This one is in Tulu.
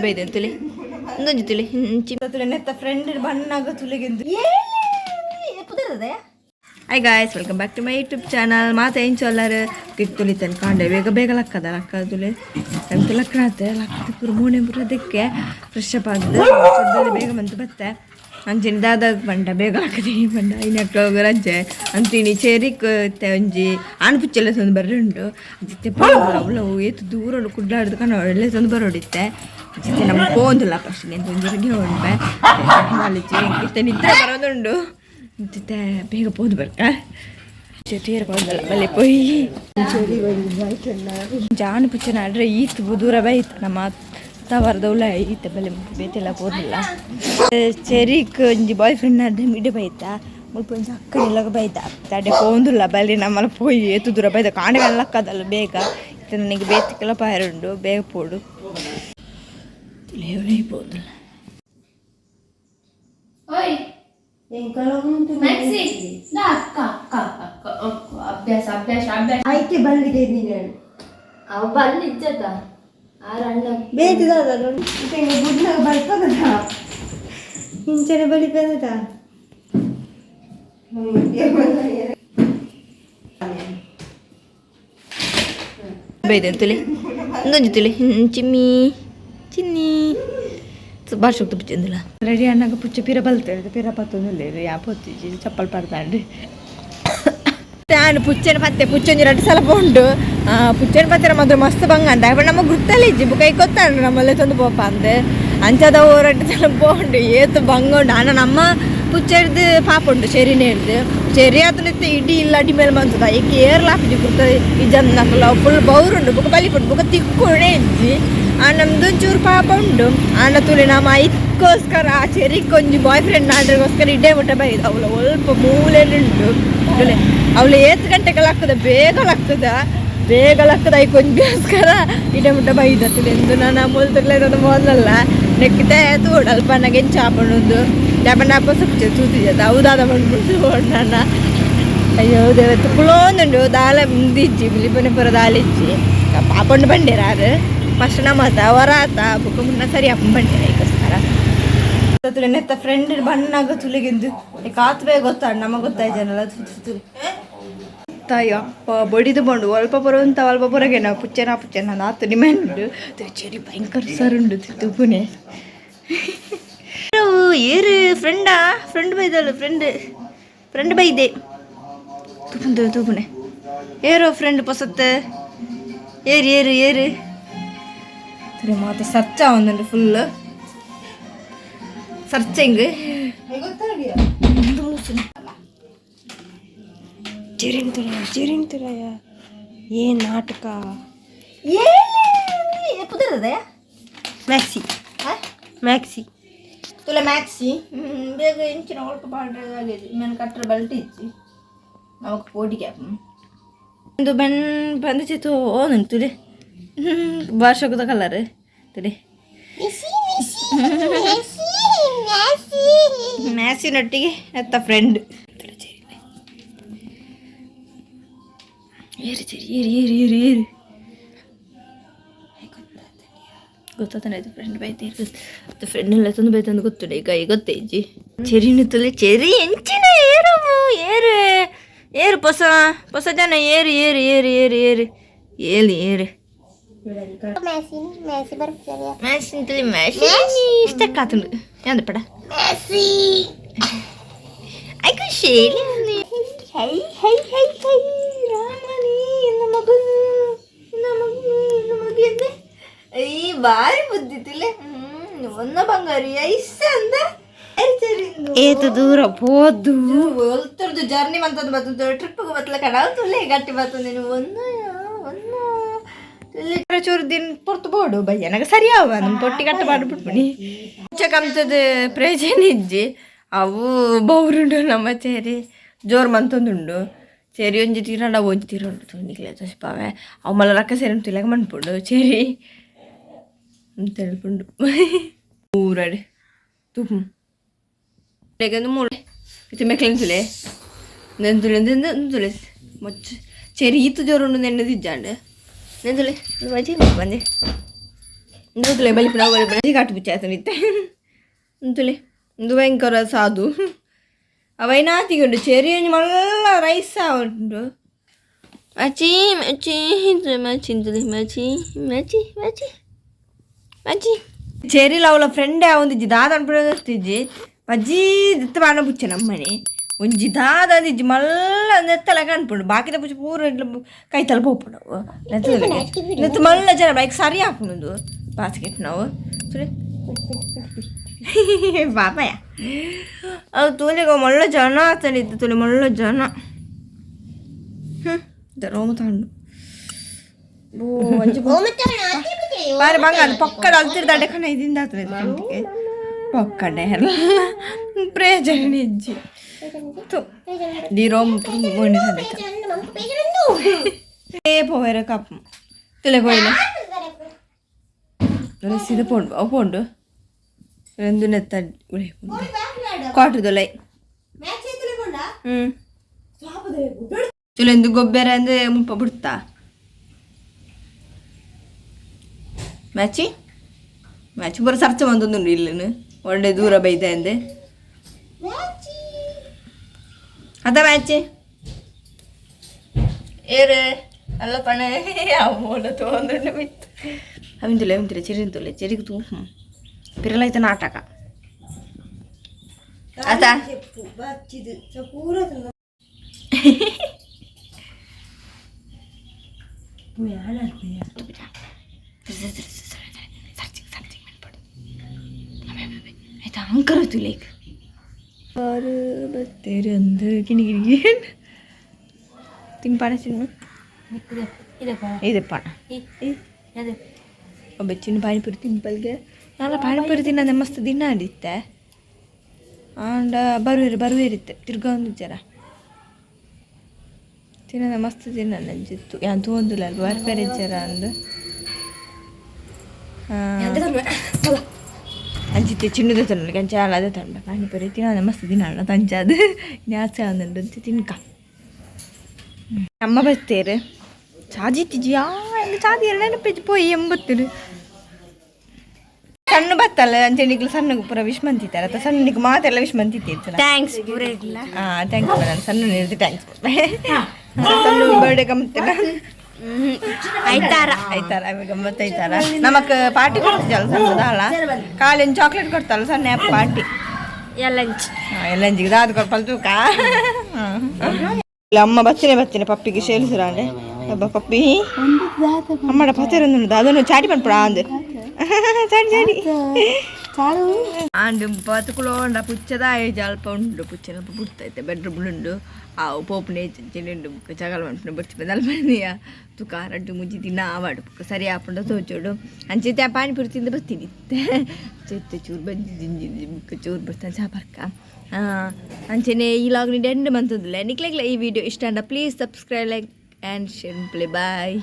ಬೈದೆ ತುಲೆ ಒಂದೊಂಜಿ ತುಲೆ ತುಲೆ ನೆತ್ತ friend ಬಣ್ಣಾಗ ತುಲೆಗೆಂದು. Hi guys, welcome back to my YouTube channel. ಮಾತ ಎಂಚೊಲ್ಲಾರು? ತುಲಿತೇನೆ ಕಾಂಡೆ ಬೇಗ ಬೇಗ ಲಕ್ಕದ ಲಕ್ಕ ತುಲೆ ಎಂತ ಲಕ್ಕಣತೆ ಲಕ್ಕದ ಪೂರ ಮೋನೆ ಪೂರ ದಿಕ್ಕೆ ಫ್ರೆಶ್ ಅಪ್ ಆಗಿದೆ. ಬೇಗ ಬಂತು ಬತ್ತೆ. ಅಂಚಿನ ದಾದಾಗ ಪಂಡ ಬೇಗ ಲಕ್ಕದಿ ಪಂಡ. ಇನ್ನು ರಜೆ ಅಂತೀನಿ. ಚೇರಿಕ್ ಒಂಜಿ ಆಣ್ ಪುಚ್ಚೆಲ್ಲ ತಂದು ಬರ್ರೆ ಉಂಟು ಅಂಚಿತ್ತೆ. ಅವಳು ಏತು ದೂರ ಉಂಡು ಕುಡ್ಲಾಡ್ದು ಕಣ ಒಳ್ಳೆ ತಂದು ಬರೋಡಿತ್ತೆ. ಅಂಚಿತ್ತೆ ನಮ್ಮ ಪೋಂದಿಲ್ಲ. ಫಸ್ಟ್ ಎಂತ ಒಂಜಿ ರೆಡಿ ಉಂಟೆ ಇತ್ತೆ ನಿದ್ರೆ ಬರೋದುಂಡು. ಅಂಚಿತ್ತೆ ಬೇಗ ಪೋದು ಬರ್ಕ ತೀರ ಪೋದಲ್ಲ ಬಲೆ ಪೋಯಿ. ಜಾನು ಪುಚ್ಚನ ಆಡ್ರೆ ಈತ್ ದೂರ ಬೈತ್ ನಮ್ಮ ತವರದೌಲ ಈತ ಬಲೆ ಬೇತೆಲ್ಲ ಪೋದಿಲ್ಲ. ಚೆರಿಕ್ ಒಂಜಿ ಬಾಯ್ ಫ್ರೆಂಡ್ ಆಡ್ರೆ ಮಿಡೆ ಬೈತ. ಮುಲ್ಪ ಒಂಜಿ ಅಕ್ಕನಿಲ್ಲಗ ಬೈತ ತಡೆ ಪೋಂದುಲ್ಲ. ಬಲಿ ನಮ್ಮಲ ಪೋಯಿ ಏತು ದೂರ ಬೈತ ಕಾಂಡೆ ಲಕ್ಕದಲ್ಲ ಬೇಗ. ಇತ್ತೆ ನನಗೆ ಬೇತಿಕೆಲ್ಲ ಪಾಯರುಂಡು, ಬೇಗ ಪೋಡು ತುಲೆ ಪೋದುಲ್ಲ. ಓಯ್ ಮ್ಯಾಕ್ಸಿ ನಾ ಅಕ್ಕ ಅಕ್ಕ ಅಕ್ಕ ಅಕ್ಕ ಅಭ್ಯಾಸ ಅಭ್ಯಾಸ ಅಭ್ಯಾಸ. ಆಯ್ಕೆ ಬಲ್ಲಿಗೆ ನೀನು. ಅವ ಬಲ್ಲಿ ಇಜ್ಜತ ಆರ ಅಣ್ಣ. ಬೇತಿದಾದ ಬುಡ್ನಾಗ ಬರ್ತದ ಇಂಚನೆ ಬಲಿ ಪೆದದ. ಬೈದೆ ತುಲೆ ಒಂದೊಂಜಿ ತುಲೆ ಚಿಮ್ಮಿ ಚಿನ್ನಿ ಬಾರ್ ಶಕ್ತಿ ಪುಚ್ಚಂದಿಲ್ಲ. ರೆಡಿ ಅಣ್ಣಗ ಪುಚ್ಚ ಪಿರ ಬಲ್ತೆ ಪಿರ ಪತ್ತೊಂದಿಲ್ಲ. ಯಾ ಪೊತ್ತಿಜಿ ಚಪ್ಪಲ್ ಪಡ್ತಾಂಡು. ನಾನು ಪುಚ್ಚನ ಪತ್ತೆ ಪುಚ್ಚೊಂಜಿ ರಡ್ಡು ಸಲ ಪೋಂಡು. ಪುಚ್ಚನ ಪತ್ತೆರ ಮಾತ್ರ ಮಸ್ತ್ ಬಂಗ ಅಂದ. ಅಪ್ಪ ನಮ್ಮ ಗುರ್ತಲ್ಲ ಇಜ್ಜಿ ಬುಕ್ಕ ಕೊತ್ತಾಂಡು ನಮ್ಮಲ್ಲೇ ತಂದು ಪೋಪ ಅಂದೆ. ಅಂಚದ ರಡ್ಡು ಸಲ ಪೋಂಡು, ಏತು ಬಂಗ ಉಂಡು. ಅಣ್ಣ ನಮ್ಮ ಪುಚ್ಚರ್ದು ಪಾಪ ಉಂಡು ಚೆರಿನೇ ಹಿಡ್ದು ಚೆರಿ ಆತನಿತ್ತೆ ಇಡೀ ಇಲ್ಲ ಅಡಿ ಮೇಲೆ ಬಂತದ. ಈಗ ಏರ್ಲಾಪಿಜಿ ಗುರ್ತ ಇಜ್ಜಂದಕ್ಲ ಫುಲ್ ಬೌರುಂಡು ಬುಕ್ಕ ಬಲಿಪುಂಡು ಬುಕ್ಕ ತಿಕ್ಕೋಣೆ ಇಜ್ಜಿ. ಆ ನಮ್ದು ಒಂಚೂರು ಪಾಪ ಉಂಡು. ಆಂಡ ತುಳಿ ನಮ್ಮ ಐಕ್ಕೋಸ್ಕರ ಆ ಚೆರಿಕ್ ಒಂಜಿ ಬಾಯ್ ಫ್ರೆಂಡ್ ಆಂಡ್ರಿಗೋಸ್ಕರ ಇಡೇ ಮುಟ್ಟ ಬೈದು. ಅವಳು ಒಲ್ಪ ಮೂಲೆಲುಂಡು. ಅವಳು ಏತ್ ಗಂಟೆಗೆ ಲಕ್ಕದ, ಬೇಗ ಲಕ್ಕದ, ಬೇಗ ಲಕ್ಕದ. ಐಕ್ ಒಂಜಿಗೋಸ್ಕರ ಇಡೇ ಮುಟ್ಟ ಬೈದ ತುಲೆ ಎಂದು ನಾನು ಮುಲ್ತುಗ್ಲೆ ಮೊದಲಲ್ಲ ನೆಕ್ಕಿತೆ ತೂಡು ಅಲ್ಪ ನನಗೆ ಚಾಪಣುಂದು ಚಾಪಣ್ಣ ಅಪ್ಪ ಸುಪ್ಚೆ ತೂತಿಜ ಹೌದಾದ ಬಂದ್ಬಿಡ್ತು ನನ್ನ. ಅಯ್ಯೋ ದೇವತ್ತು ಕುಳೋಂದುಂಡು ದಾಲ ಮುಂದಿಜ್ಜಿ ಬಿಲಿಪನೆ ಪುರ ದಾಲಿಜ್ಜಿ ಪಾಪಂಡು ಬಂಡೇರಾರು. ಫಸ್ಟ್ ನಮ್ಮತ ಅವರಾತ ಬುಕ್ಕ ಮುನ್ನ ಸರಿ ಅಪ್ಪ ಬಂಡೇರ ಐಕೋಸ್ಕರ. ತುಲೆ ನೆತ್ತ ಫ್ರೆಂಡ್ ಬಣ್ಣಾಗ ತುಲೆಗೆಂದು ಕಾತ್ ಬೇಗ ಗೊತ್ತಾಡ ನಮಗೆ ಗೊತ್ತಾಯ್ಜನಲ್ಲ ತುಲೆ. ತಾಯಿ ಅಪ್ಪ ಬಡಿದು ಬಂಡು ಅಲ್ಪ ಬರುವಂತ ಅಲ್ಪ ಬರಗೆ ನಾವು ಪುಚ್ಚನ ಪುಚ್ಚನ ಆತು ನಿಮ್ಮೆಂಡು ಚೆರಿ ಭಯಂಕರ ಸರ್ ಉಂಡು ತುಪ್ಪುನೆ. ಏರು ಫ್ರೆಂಡಾ ಫ್ರೆಂಡ್ ಬೈದಳು ಫ್ರೆಂಡ್ ಫ್ರೆಂಡ್ ಬೈದೆ ತುಪ್ಪುಂದು ತೂಪುನೆ. ಏರೋ ಫ್ರೆಂಡ್ ಪೊಸತ್ತೆ ಏರು ಏರು ಏರು ಸರಿ ಮಾತ ಸರ್ಚ್ ಆವೊಂದುಂಡು ಫುಲ್ ಸರ್ಚಿಂಗ್. ಚೆರಿನ್ ತುಲಯ ಚೆರಿನ್ ತುಲಯ ಏನ್ ನಾಟಕ. ಪುದರದ. Maxi maxi. ತುಲೆ ಮ್ಯಾಕ್ಸಿ ಬೇಗ ಇಂಚಿನ ಒಲ್ಪ ಬಾಡ್ರೆ ಆಗಿದೆ ಮೇನ್ ಕಟ್ಟರೆ ಬಲ್ಟಿ ಇಜ್ಜಿ ನಮಕ್ ಪೋಡಿಗೆ ಒಂದು ಬೆನ್ ಬಂದು ಚಿತ್ತು ಓ ತುಲೆ ಬಾರ್ಷಕದ ಕಲರ್ ತುಲೆ ಮ್ಯಾಸಿನೊಟ್ಟಿಗೆ ಎತ್ತ ಫ್ರೆಂಡ್. ಏರಿ ಸರಿ ಏರಿ ಏರಿ ಏರಿ ಏರಿ ಗೊತ್ತಾತಾನೆ ಇದು ಫ್ರೆಂಡ್ ಬೈತೆ. ಫ್ರೆಂಡ್ ಎಲ್ಲ ತಂದು ಬೈತಂದು ಗೊತ್ತುಂಡು ಈಗ ಈಗ ಗೊತ್ತೇ ಇಜ್ಜಿ. ಚೆರಿನ ತುಲೆ ಚೆರಿ ಎಂಚಿನ ಏರವು ಏರು ಏರು ಪೊಸ ಪೊಸ ಜನ ಏರು ಏರು ಏರು ಏರು ಏರು ಏಲು ಏರು ಮ್ಯಾಸಿನ ತುಲೆ ಮ್ಯಾಸಿ ಇಷ್ಟಕ್ಕಾತುಂಡು ಯಾಂದ ಪಡ ಐಕು ಶೇಲಿ. ಹೈ ಹೈ ಹೈ ಹೈ ರಾಮನೇ ಎನ್ನ ಮಗನು ಎನ್ನ ಮಗನು ಎನ್ನ ಮಗು ಎಂದೆ. ಈ ಬಾರಿ ಬುದ್ಧಿ ತುಲೆ ಒನ್ನ ಬಂಗಾರಿ ಐಸ ಅಂದ. ಏತು ದೂರ ಪೋದು. ಒಲ್ತರದು ಜರ್ನಿ ಮಂತಂದು ಬತ್ತಂದು ಟ್ರಿಪ್ಗೆ ಬತ್ತಲ ಕಡ ತುಲೆ ಗಟ್ಟಿ ಬತ್ತಂದು ನೀನು ಒನ್ನ ಒನ್ನ ತುಲೆ ಚೂರು ದಿನ ಪೊರ್ತು ಬೋಡು ಬಯ್ಯ ನನಗೆ ಸರಿ ಅವ ನಮ್ಮ ತೊಟ್ಟಿ ಕಟ್ಟ ಮಾಡ್ಬಿಟ್ಬಿಡಿ ಕಮ್ತದ ಪ್ರಯೋಜನ ಇಜ್ಜಿ. ಅವು ಬೌರುಂಡು ನಮ್ಮ ಚೇರಿ ಜೋರು ಮಂತೊಂದುಂಡು. ಚೇರಿ ಒಂಜಿ ತೀರಂಡ ಒಂಜಿ ತೀರುಂಡು ತುನಿಗ್ಲೆ ತೋಜಿಪಾವೆ. ಅವು ಮಲ್ಲ ರಕ್ಕ ಸೇರಿ ತುಲೆಗ ಮನ್ಪುಂಡು ಚೇರಿ ಅಂತ ಊರಡೆ ತುಪ್ಪು ಲೇಗಂದು ಮೂಳೆ ಇತ್ತು ಮೆಕ್ಲೆನ್ ತುಲೆ ನೆಂದುಲೆ ನೆಂದುಲೆ ಮೊಚ್ಚ ಚೆರಿ ಈತು ಜೋರುಂಡು ನೆನ್ನೆದಿಜ್ಜಾಂಡ್ ನೆಂದುಲೆ ಮಜಿ ಬಂದೆ. ಇಂದು ಬಲಿಪುನ ಬಲಿಪುನ ಕಾಟು ಪುಚ್ಚ ಇತ್ತೆ ಇಂತುಲೆ ಇಂದು ಭಯಂಕರ ಸಾಧು ಅವೈನಾತಿಗುಂಡು ಚೆರಿ ಒಂಜಿ ಮಲ್ಲ ರೈಸ್ ಉಂಡು. ಮಚಿ ಮಚಿ ಮಚಿ ಇಂತುಲೆ ಮಚಿ ಮಚಿ ಮಚಿ ಮಚಿ. ಚೆರಿಲ ಅವಳ ಫ್ರೆಂಡ್ ಒಂದಿಜ್ಜಿ ದಾದ ಅನ್ಪುಂಡು ಬಜ್ಜಿ ದಿತ್ತ ಬಾಣ ಪುಚ್ಚೆ ನಮ್ಮನೆ ಒಂಜಿ ದಾದ ಅಂದಿಜ್ಜಿ ಮಲ್ಲ ನೆತ್ತಲ ಕಾಣ್ಪುಂಡು. ಬಾಕಿದ ಪುಚ್ಚೆ ಪೂರ ಇಡ್ಲ ಕೈತಲ ಪೋಪುಂಡು ಅವು. ನೆತ್ತದ ನೆತ್ತ ಮಲ್ಲ ಜನ ಬೈಕ್ ಸರಿ ಆಪುಂಡು ಬಾಸ್ಕೆಟ್ ನಾವು ತುಲೆ ಪಾಪಯ ಅವು ತೂಲೆಗ ಮಲ್ಲ ಜನ ಆತನಿತ್ತು ತುಲೆ ಮಲ್ಲ ಜನ. ರೋಮ ತಾಂಡು ಓ ಒಂಜಿ ಬಾರಿ ಬಂಗಾರ ಪಕ್ಕಡ ಅಲ್ತಿರ್ ದಾಡೆ ಖಣ ಇದಿಂದ ಆತದೆ ಪಕ್ಕಡೆ ಎಲ್ಲ ಪ್ರಯೋಜನ ಇಜ್ಜಿ ದಿ ರೋಮ್ ಮೊಂಡಿ ಸಂದೆತ ಏ ಪೋವೆರ ಕಪ್ ತುಲೆ ಪೋಯಿನ ಸೀದ ಪೋಂಡು ಅವು ಪೋಂಡು రెండు ನೆತ್ತ ಕ್ವಾಟ್ರದೊಲೈ. ತುಲೆಂದು ಗೊಬ್ಬರ ಅಂದ್ರೆ ಮುಲ್ಪ ಬಿಡ್ತಾ ಮ್ಯಾಚಿ ಮ್ಯಾಚ್ ಪೂರ ಸರ್ಚ ಬಂದೊಂದುಂಡು ಇಲ್ಲನು ಒಂಡೆ ದೂರ ಬೈದ ಅಂದೆ ಅದ ಮ್ಯಾಚ್ ಏರು ಅಲ್ಲ ಪಣೆ ಅವು ತೋಂದುಂಡು ಮಿತ್ತು ಅವಿಂದುಲೆ ಅವಿಂದುಲೆ ಚೆರಿಂದುಲೆ ಚೆರಿಗೆ ತೂಫು ಪಿರಲೈತ ನಾಟಕ ಆತ. ಆಯ್ತಾ ಅಂಕರ್ ಲೈಕ್ ಬತ್ತೇರಂದು ಗಿಣಿ ಗಿಣಿ ತಿನ್ಪಾಣ ಚಿನ್ನು ಇದಪ್ಪಾಣ ಒಬ್ಬ ಚಿನ್ನ ಪಾನಿಪುರಿ ತಿನ್ಪಲ್ಗೆ ನಾಲ ಪಾನಿಪುರಿ ತಿನ್ನದೆ ಮಸ್ತ್ ದಿನ ಆಡಿತ್ತೆ ಆಂಡ ಬರುವೇರು ಬರುವೇರಿತ್ತೆ ತಿರ್ಗ ಒಂದು ಜರ ತಿನ್ನದ ಮಸ್ತ್ ದಿನ ನಂಜಿತ್ತು ಯಾನ್ ತೂವೊಂದುಲ್ಲ ಅಲ್ಪ ಬರ್ಪೆರೆ ಜರ ಅಂದು ಅಂಚಿತ್ತೆ ಚಿನ್ನದ ತನ್ನಲಿಗೆ ಅಂಚ ಅದೇ ತನ್ನ ಪಾನಿಪುರಿ ತಿನ್ನದ ಮಸ್ತ್ ದಿನ ಅಲ್ಲ ತಂಚಾದ ಜ್ಞಾಸ ಅಂದುಂಡು ತಿನ್ಕ. ಅಮ್ಮ ಬರ್ತೇರು ಚಾಜಿ ತಿಜಿ ಆ ಎಂಗ್ ಚಾದಿ ನೆನಪಿಜ್ ಪೋಯಿ ಎಂಬತ್ತಿರು ಸಣ್ಣ ಬತ್ತಲ್ಲ ಅಂಚೆನಿಗ್ಲ ಸಣ್ಣ ಪೂರ ವಿಶ್ ಮಂತಿತ್ತಾರೆ ಅತ್ತ ಸಣ್ಣಗೆ ಮಾತೆಲ್ಲ ವಿಶ್ ಮಂತಿತ್ತು. Thanks ಪೂರ ಇಲ್ಲ. ಹಾಂ, thanks. ನಾನು ಸಣ್ಣ ನಿರ್ದಿ thanks. ಸಣ್ಣ ಬರ್ಡೇ ಗಮ್ಮತ್ತಿಲ್ಲ. ಆಯ್ತಾರ. ಆಯ್ತಾರ ಆಮೇಲೆ ಗಮ್ಮತ್ತು ಆಯ್ತಾರ. ನಮಕ್ ಪಾರ್ಟಿ ಕೊಡ್ತಿದ್ದಲ್ಲ ಸಣ್ಣದ ಅಲ್ಲ ಕಾಲಿನ ಚಾಕ್ಲೇಟ್ ಕೊಡ್ತಾರಲ್ಲ ಸಣ್ಣ ಪಾರ್ಟಿ. ಎಲ್ಲಂಚ್. ಹಾಂ, ಎಲ್ಲ ಅಂಜಿಗೆ ಅದು ಕೊಡ್ಪಲ್ ತೂಕ. ಇಲ್ಲ ಅಮ್ಮ ಬಚ್ಚಿನೆ ಬಚ್ಚಿನೆ ಪಪ್ಪಿಗೆ ಶೇಲಿಸುರಾಂಡೆ ಅಬ್ಬ ಪಪ್ಪಿ ಅಮ್ಮಡ ಪತಿರೊಂದುಂಡು ಅದನ್ನು ಚಾಡಿ ಪನ್ಪುಡ ಅಂದು ಚಾಡಿ ಚಾಡಿ ಆಂಡ್ ಬతుకులోಂಡ ಪುಚ್ಚದ ಅಲ್ಪ ಉಂಡು ಪುಚ್ಚನ ಬುಡ್ತೈತೆ ಬೆಡ್ರೂಮ್ ಉಂಡು ಆವು ಪೋಪುನೆ ಉಂಡು ಬುಕ್ಕ ಜಗಲ ಮನ್ಪುನ ಬೊರ್ಚಿ ಅಲ್ಪ ತುಕ ರಡ್ಡು ಮುಜಿ ದಿನ ಆವಾಡು ಬುಕ್ಕ ಸರಿ ಆಪುಂಡ ತೋಚೋಡು ಅಂಚೆತೆ ಆ ಪಾನಿಪುರಿ ತಿಂದು ಬತ್ತೀನಿ ಚೆತ್ತೆ ಚೂರು ಬಂಜಿ ಜಿಂಜಿ ಬುಕ್ಕ ಚೂರು ಬರ್ತಾನೆ ಚಾ ಬರ್ಕ. ಅಂಚೆನೆ ಈ ಲಾಗ್ ಎಂಡ್ ಮಂತಂದಿಲ್ಲ. ನಿಕ್ಲೆಗ್ಲ ಈ ವಿಡಿಯೋ ಇಷ್ಟ ಅಂಡ please subscribe, like and share play. Bye.